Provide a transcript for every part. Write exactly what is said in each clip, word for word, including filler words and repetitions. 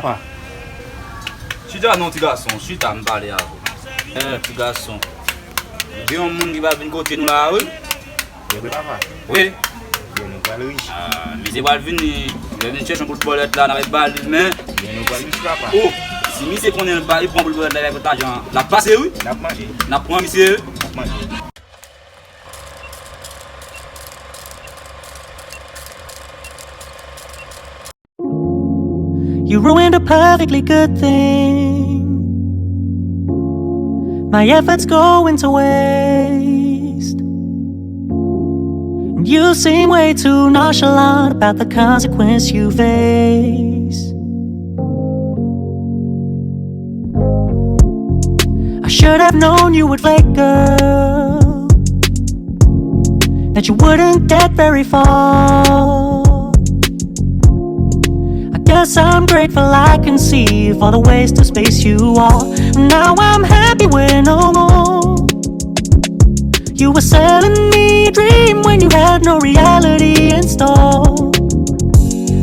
Papa. Chita non, ti gason, chita, m pale avè w. Eh, ti gason. Gen yon moun ki va vin kote nou la, wi. Vre, papa? Wi. Bon, nou pral rich. Ah, misye pral vini. Lè vin chèche yon bout bòlèt la, n a ba li, men. Bon, nou pral rich, papa. Oh, si misye konnen l ba, li pran bout bòlèt la, li pran lajan, l ap pase, wi. N ap manje. N ap pran misye. N ap manje. You ruined a perfectly good thing. My efforts going to waste. And you seem way too nonchalant about the consequence you face. I should have known you would flake, girl, that you wouldn't get very far. I guess I'm grateful I can see for the waste of space you are. Now I'm happy we're no more. You were selling me a dream when you had no reality in store.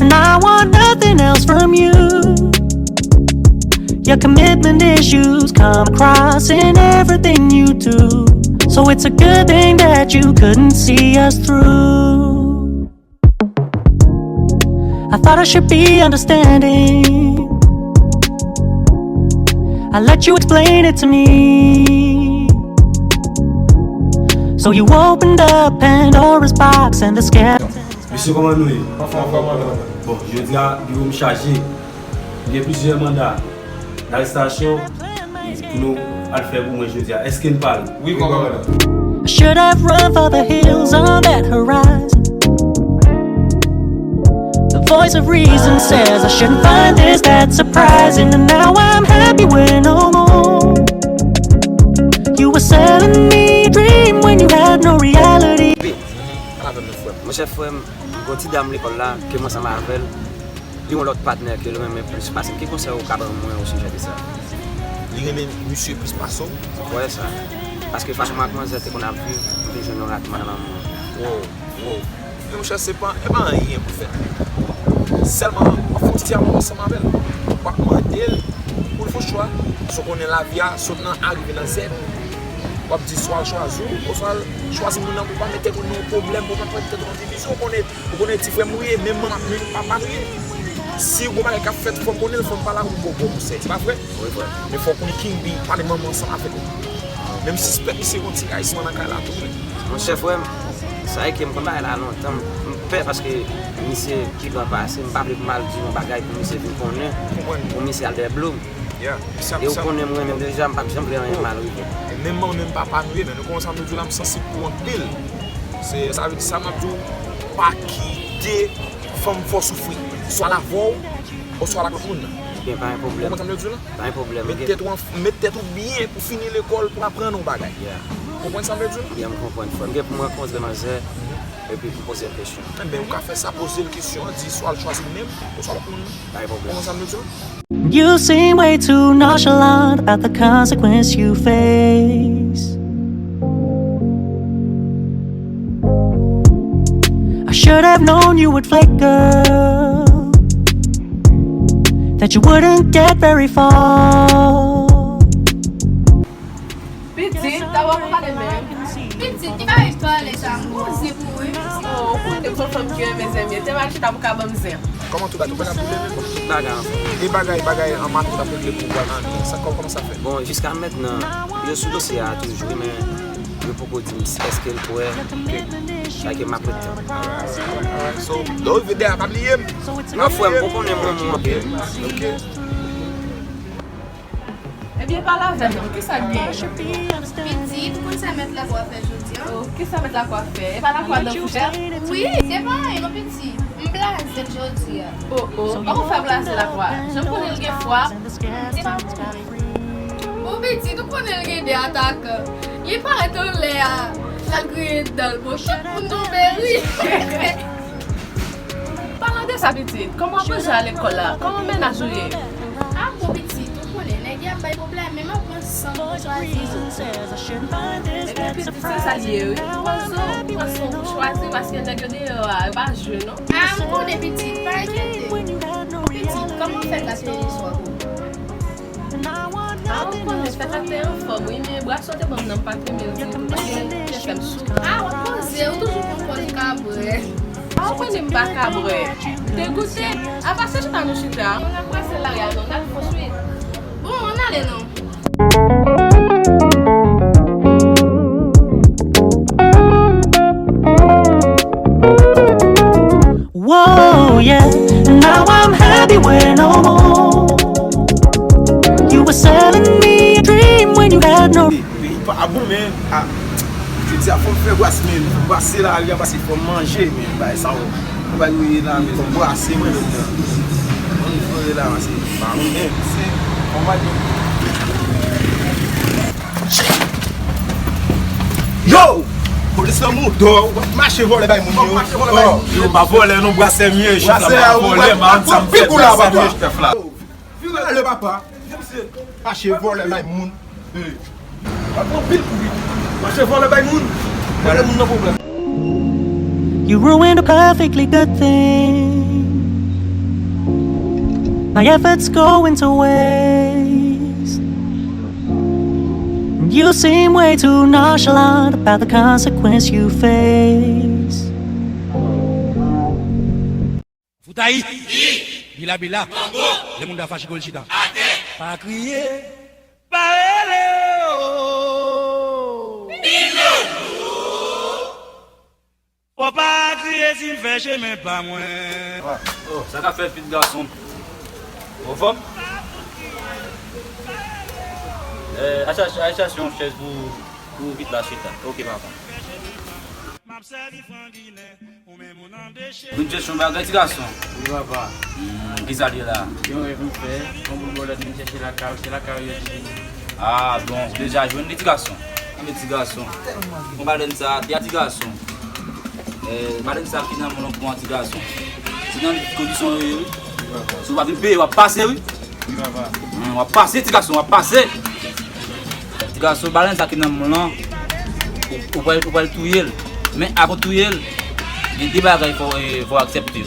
And I want nothing else from you. Your commitment issues come across in everything you do. So it's a good thing that you couldn't see us through. I thought I should be understanding. I let you explain it to me. So you opened up Pandora's box and the scare. Mesye, kòman nou ye? Anfòm, anfòm, anfòm. Bon, jodi a, biwo m chaje. M gen plizyè manda darestasyon pou nou al fè pou mwen jodi a. Èske n pral? Wi, kòmandan. I should have run for the hills on that horizon. The voice of reason says I shouldn't find this that surprising. And now I'm happy we're no more. You were selling me a dream when you had no reality. Pale avè m non, frè m. Monchè, frè m, gon ti dam lekòl la, ke m ansanm avè l. Li yon lòt patnè ke l renmen plis pase m. Ki konsèy ou ka ban mwen osijè de sa? Li renmen misye plis pase w? Wè sa. Paske fason m ak manzè te konn ap viv, m te jwenn yon ratman nan lanmou an. Wow, wow. Men monchè, se pa, e pa anyen pou fè. Sèlman, fè yon ti amou ansanm avè l. W ap mande l pou l fè yon chwa. Si w konnen lavi a sot nan A rive nan Z, w ap di swa l chwazi w, oswa l chwazi moun nan pou pa mete moun nan yon pwoblèm, pou pa mete tèt ou nan divizyon. Ou konnen Ou konnen ti frè m ou ye, menm manman, menm papa nou ye. Si gon bagay k ap fèt, fò m konnen l, fò m pale avè w pou m ba w konsèy. Se pa vre? Wi, frè. Men fò w konnen kenbe, pale manman ansanm avè l. Men m sispèk misye gon ti rayisman nan kay la tou, wi. Monchè, frè m, sa e ke m konn bagay la lontan. M, m pè paske misye pi gran pase m. M pa vle pou m al di yon bagay pou misye vin konnen. Pou misye al dèyè blo m. E ou konnen mwen menm deja, m pa t janm vle anyen mal rive. Menm manman, menm papa nou ye, men nou konn sa m vle di w la, m sansib pou anpil. Se, sa vle di sa m ap di w, pa kite fanm fè w soufri. Swa l avè w, oswa l ak lòt moun nan. Gen, pa gen pwoblèm. Ou konprann sa m vle di w la? Pa gen pwoblèm. Met tèt ou an, met tèt ou byen pou fini lekòl, pou aprann yon bagay. Ou konprann sa m vle di w la? Byen, m konprann, frè m. M gen pou m rankontre manzè, epi pou m poze l kesyon. Enben, ou ka fè sa, poze l kesyon an, di swa l chwazi l menm, oswa lòt moun nan. Pa gen pwoblèm. Ou konprann sa m vle di w la? You seem way too nonchalant about the consequence you face. I should have known you would flake, girl, that you wouldn't get very far. Pitit, ta wè pou pale menm. Pitit, ki bagay pale sa, m gon zen pou ou, wi. Oh, ou konnen gon fanm ki renmen zen byen. Te m al chita pou ka ban m zen. Kòman tout bagay, tout bagay ap boule menm? Tout bagay anfòm. E bagay, bagay an mato t ap regle pou ou al fini. Sa, kò-, kòman sa fè? Bon, jiska mentnan, yo sou dosye a toujou, men yo poko di m èske l kwè. Sa ke m ap ret tan. Alright, alright, alright. So, lè w rive dèyè a, pa bliye m. Non, frè m, ou konnen mwen, mwen. Ok, ok. Ebyen, pale avè m non, kisa k genyen? Pitit, ou konn sa mèt lakwa fè jodi a? Oh, kisa mèt lakwa fè? E pa lakwa dan foujè? Wi, se pa anyen non, pitit. M blaze l jodi a. Oh, oh, pa konn fè blaze lakwa. Jan m konnen l gen fwa, m di pa pou ou. Bon, pitit, ou konnen l gen de atakan. Li parèt anlè a, l al griyen dan l. Bon, tout moun tonbe ri. Palan de sa, pitit, kòman w ap manje a lekòl la? Kòman mennaj ou ye? A bon, pitit, ou konnen, nèg yo ap bay pwoblèm, men m ap pran san m pou chwazi. Ebyen, pitit, se sa l ye, wi. Pran san w, pran san w pou chwazi, paske nèg yo deyò a, yo pa jwe, non. A, m konnen, pitit, pa enkyete. Pitit, Kòman w fè gate li sou an? Ah, ou konnen, fè gate anfòm, wi, men bras ou te ban m nan, m pa t renmen l ditou, paske te fè m sou. Ah, w ap poze, ou toujou pran pòz kabrè. Ah, ou konnen m pa kabrè. M te goute. Apa se chita nou chita. Mwen ap brase lari a non, n al fon swit. Bon, ann ale non. Whoa, yeah. And now I'm happy we're no more. You were selling me a dream when you had no. Peyi pa bon, men, ah, jodi a fò m fè bras, men, fò m brase lari a, paske fò m manje, men, bay sa yo. Mwen pa yoye la, men fò m brase mwen menm nan. Mwen fò la, se pa mwen menm, se fò m ale. Yo! Polis nan moto, w ap mache vòlè bay moun yo. Yo, m pa vòlè non, brasè m ye, chèf la, m pa vòlè, man, sa m fè, brasè m ye, chèf la. Vire ale, papa. Mache vòlè bay moun. Hey. Papa anpil kouri. Mache vòlè bay moun. Vòlè moun nan pwoblèm. You ruined a perfectly good thing. My efforts going to waste. And you seem way too nonchalant about the consequence you face. Fout Ayiti! Bila bila! Lè moun ta fache kou l chita. Pa kriye! Pa rele o! Fò pa kriye si m fè chemen pa mwen. Oh, sa k ap fèt pitit gason m? Anfòm? Eh, al chache, al chache yon chèz pou, pou pitit la chita. Ok, papa. M ap sèvi fran Ginen. Vin chèche yon bagay, ti gason. Wi, papa. Hmm, kisa l ye la? Yon rèv m fè, yon boul bòlèt m chèche lakay, se lakay yo di. Ah, bon, ou deja jwenn li, ti gason. Anben, ti gason. Bon, madanm sa, de a ti gason. Eh, madanm sa ki nan men w lan pou yon ti gason. Se nan kondisyon yo ye, wi. Si w pa vin peye, w ap pase, wi. Wi, papa. Hmm, w ap pase, ti gason, w ap pase. Ti gason, balèn sa ki nan men w lan, ou, ou pral, ou pral touye l. Men avan w touye l, gen de bagay fò, eh, fò w aksepte.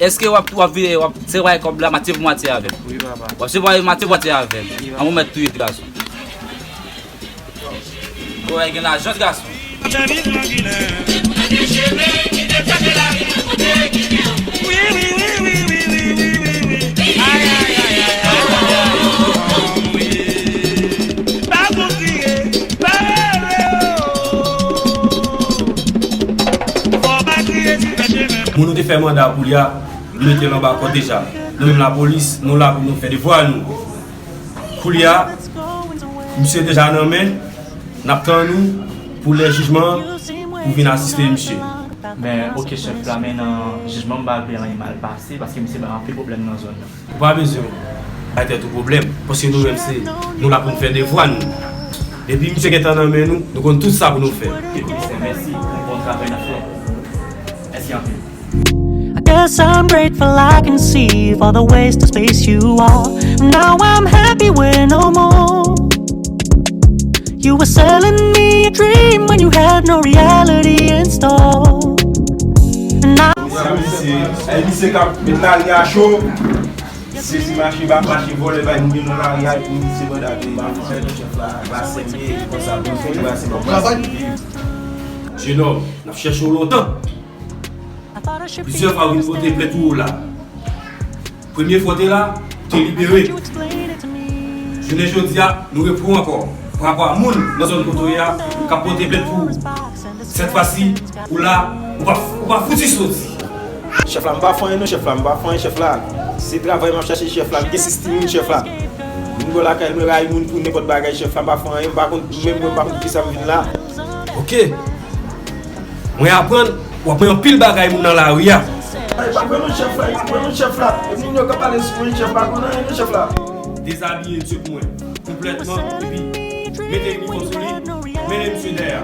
Èske w ap, w ap vire, w ap, se w ap kòb la, matye pou matye avè l? Wi, papa. W ap se w ap matye pou matye avè l. Wi, papa. An mwen mèt touye ti gason. Bon, gen lajan, ti gason. Moun nou te fè manda pou li a, nou mete l anba kòd deja. Nou menm lapolis, nou la pou nou fè devwa nou. Koulye a, misye deja nan men, n ap tann ou pou lè jijman an, pou vin asiste misye. Men, ok, chèf la, men nan jijman, m pa vle anyen mal pase, paske misye bay anpil pwoblèm nan zòn nan. Ou pa bezwen bay tèt ou pwoblèm, paske nou menm se, nou la pou n fè devwa nou. Depi misye gentan nan men nou, nou konn tout sa pou nou fè. Ok, komisè, mèsi pou bon travay n ap fè. Mèsi anpil. I guess I'm grateful I can see for the waste of space you are. Now I'm happy we're no more. You were selling me a dream when you had no reality in store. And I Komisè, misye, ay, misye k ap met lari a cho. Sezi mache, pa mache, vòlè bay moun yo nan lari a, epi misye banda de, ba fè chèf la, ba sèmye, konsa, bon, se ba se ba. Jenòm, n ap chèche w lontan. Plizyè fwa ou vin pote plent pou ou la. Premye fwa w te la, ou te libere. Jounen jodi a, nou repran w ankò. Pa rapò a moun nan zòn kote w ye a, k ap pote plent pou ou. Sèt fwa si, ou la, ou pa, ou pa fouti soti. Chèf la, m pa fè anyen non, chèf la, m pa fè anyen, chèf la. Se travay m ap chache, chèf la. M gen sis timoun, chèf la. Moun bò lakay mwen rayi moun pou nenpòt bagay, chèf la, m pa fè anyen, m pa konn, menm mwen, m pa konn poukisa m vin la. Ok. Mwen aprann, w ap wè anpil bagay moun nan lari a. Ay, pa pran non chèf la, pa pran non chèf la. E moun yo k ap pale sou mwen, chèf pa konn anyen non chèf la. Dezabiye misye pou mwen, konplètman, epi mete inifòm sou li, mennen misye dèyè a.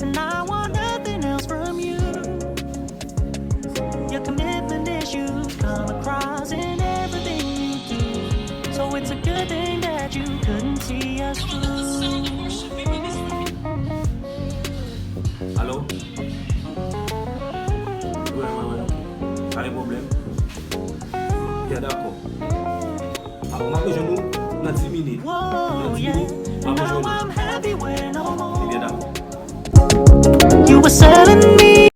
And I want nothing else from you. Your commitment issues come across in everything you do. So it's a good thing that you couldn't see us through. Alo? Wi, wi, wi, ok. Pa gen pwoblèm. Dakò. Dakò, m ap rejwenn ou nan dis minit. Nan dis minit, m ap rejwenn ou. Ebyen, dakò. You were selling me